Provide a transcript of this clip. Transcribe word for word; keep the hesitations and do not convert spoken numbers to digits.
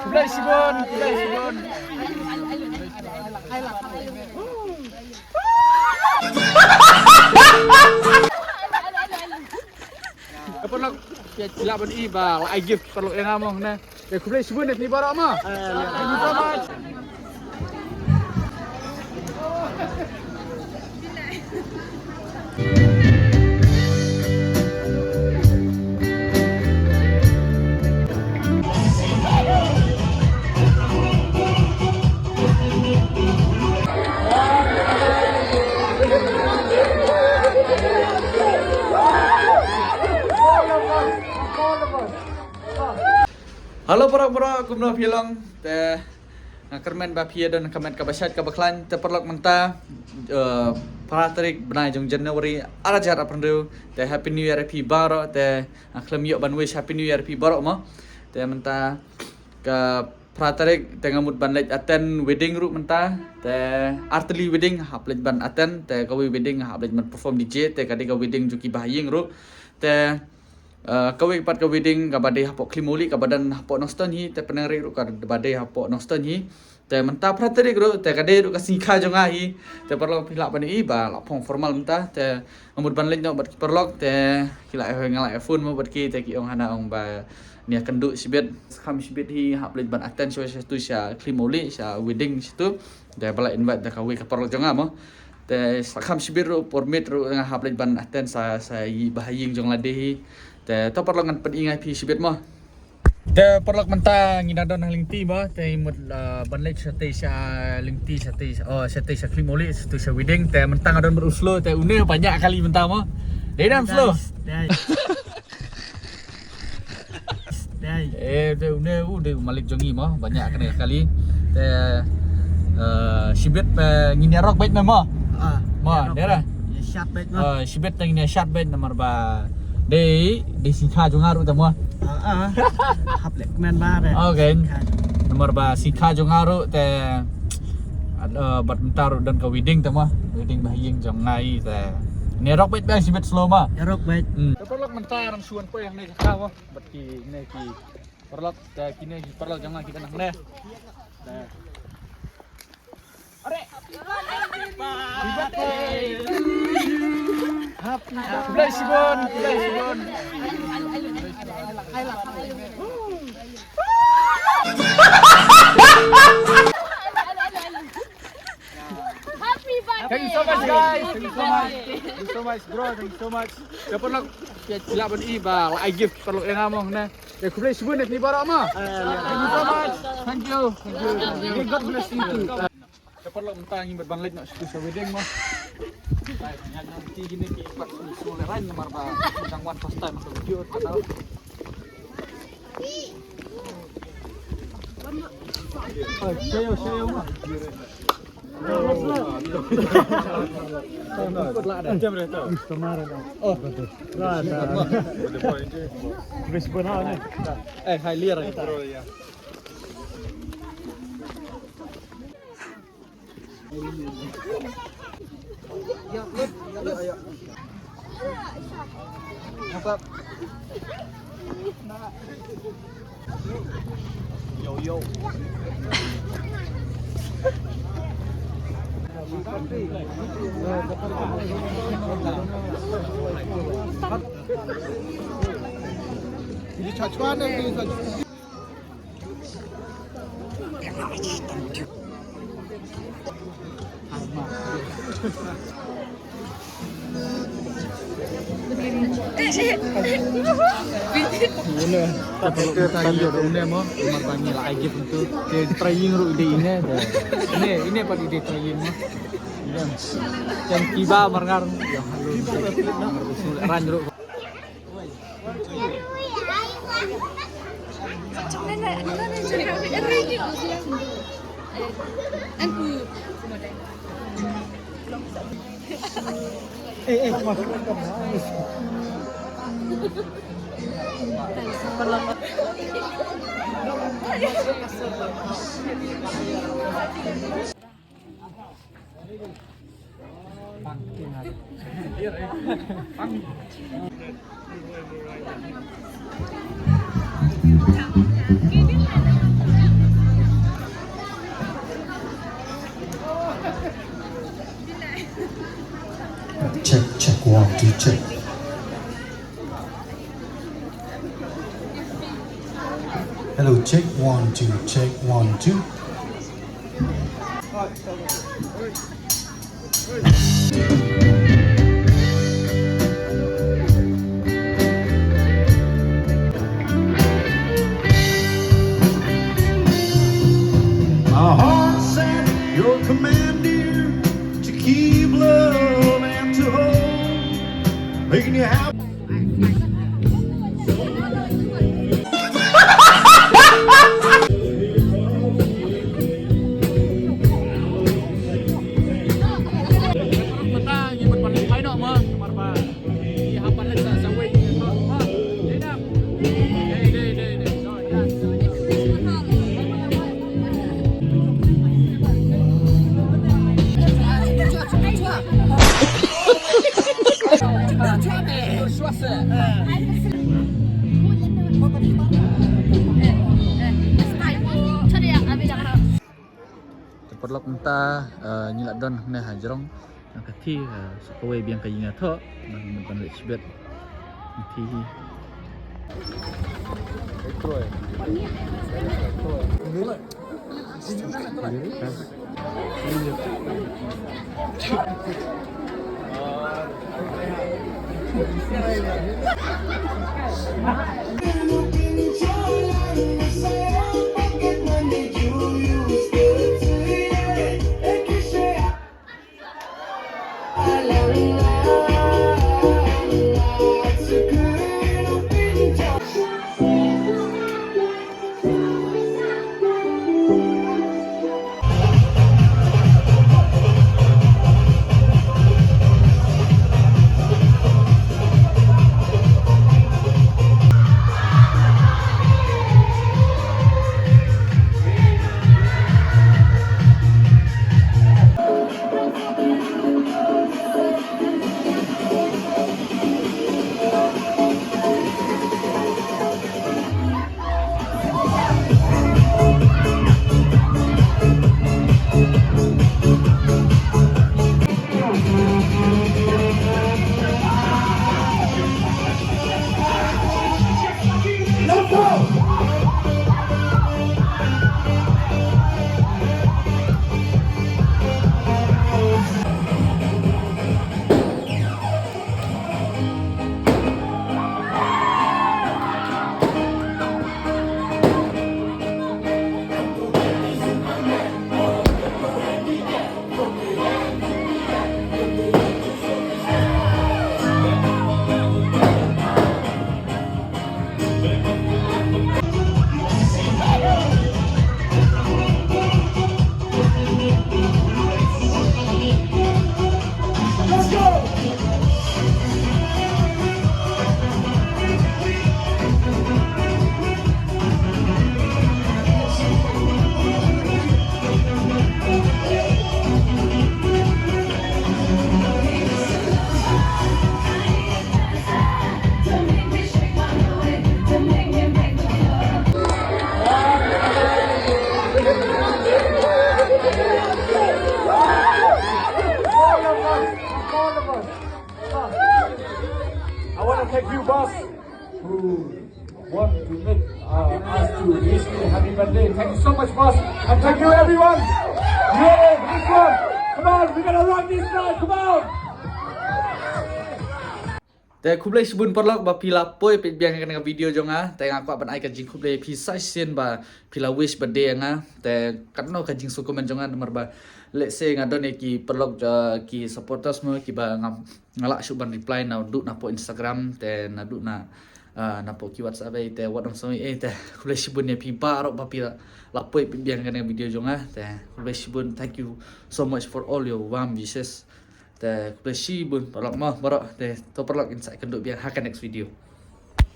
Khublei shibun, khublei shibun. Ka paralok, ïa, ki lah ban i ba la ai gift paralok ïa nga mo ne. Te khublei shibun ïa phi baroh mo. Thank you so much. Hello paralok, paralok, kumno phi long? Te nga kyrmen ba phi ïa don ka met kaba shait kaba khlaiñ. Te paralok, mynta, eh, phra tarik bnai jong January, ar hajar arphew hynriew. Te Happy New Year ïa phi baroh. Te nga khlem ïoh ban wish Happy New Year ïa phi baroh mo. Te mynta ka phra tarik te nga mut ban leit attend wedding ruh mynta. Te artylli wedding hap leit ban attend. Te kawei wedding hap leit ban perform D J. Te ka dei ka wedding jong ki bahaïing ruh. Te, eh, kawei pat ka wedding kaba dei hapoh Klimoli, kaba don hapoh Nongstoiñ hi, te pyndengrei ruh kaba dei hapoh Nongstoiñ hi. Te mynta phra tarik ruh, te ka dei ruh ka sngi kha jong nga hi. Te paralok, phi lah ban i ba la phong formal mynta. Te nga mut ban leit noh bad ki paralok, te ki lah, nga la ïa phone mo bad ki, te ki ong hana, ong ba nia kynduh shibit, skam shibit hi, hap leit ban attend sha, sha tu sha Klimoli, sha wedding sha tu. Te ba la invite da kawei ka paralok jong nga mo. Te skam shibit ruh por miet ruh nga hap leit ban attend sha, sha i bahaïing jong lade hi. Te to paralok, ngan pyni nga ïa phi shibit mo. Te paralok, mynta ngi dang don ha lynti mo, te ngi mut, uh, ban leit shatei sha lynti, shatei, oh, shatei sha Klimoli, shatei sha wedding. Te mynta nga don bad u Slow, te une ba ñiah kali mynta mo. Dei dam Slow. Eh, te une u dei u malik jong ngi mo, ba ñiah kane kali. Te, eh, shibit, eh, ngin ïa rock beit mo. Ah, mo, ïa rock beit. Shad beit mo. Eh, shibit te ngin ïa shad beit namar ba dei, dei sngi kha jong nga ruh te mo. Ah, ah. Hap leh kmen ba re. Okay. Namar ba sngi kha jong nga ruh te, eh, bad mynta ruh don ka wedding te mo. Wedding bahaïing jong nga hi te. Ngin ïa rock beit biang shibit Slow mo. Ïa rock beit. Hmm. Te paralok, mynta ngan shu wan poi hangne ka kha mo. Bad kine ki paralok, te kine ki paralok jong nga ki dang hangne. Te. Are. Happy birthday. Happy birthday. Khublei shibun, khublei shibun. Happy birthday. Thank you so much, guys. Thank you so much. Thank you so much, bro. Thank you so much. Te paralok, ïa, ki lah ban i ba la ai gift paralok ïa nga mo ne. Te khublei shibun ïa phi baroh mo. Thank you so much. Thank you. Thank you. May God bless you too. Te paralok, mynta ngi mut ban leit noh sha wedding mo. Ai, ngan nang ti kine ki pat su le ran namar ba dang wan first time ka video ka tau. Ai, shayo, shayo mo. Eh, hai, lir. Yo, yo. Une, ta perlu ta ïoh da une mo, mar ba ngi la ai gift tu. Te trying ruh ide ine, te. Ine, ine pat ide trying mo. Ine. Chan kiba mar ngar, ya, halu. Mar usul rang ruh. Check, check, one, two, check. Hello, check, one, two, check, one, two. My heart sent your commander to keep love and to hold. Making you happy. Te paralok mynta, eh, ngi la don hangne ha jrong. Nang ka thi, eh, sa kawei biang ka ïing ïathoh, nang mynta leit shibit. Ka thi. I want to thank you, boss, who want to make, uh, us to wish me happy birthday. Thank you so much, boss. And thank you, everyone. Yeah, this one. Come on, we're gonna run this night. Come on. Te khublei shibun paralok ba phi la poi peit biang ïa kane ka video jong nga. Te nga kwah ban ai ka jingkhublei ïa phi sa shisien ba phi la wish birthday ïa nga. Te katno ka jingsngewkmen jong nga namar ba lehse nga don ïa ki paralok, uh, ki supporters mo kiba nga, nga lah shuh ban reply naduh na pdeng Instagram te naduh na, uh, na pdeng ki WhatsApp ei te wat ong song ei te khublei shibun ïa phi baroh ba phi la, la poi peit biang ïa kane ka video jong nga. Te khublei shibun, thank you so much for all your warm wishes. Te khublei shibun paralok mo baroh, te to paralok, ngin sa ïakynduh biang ha ka next video.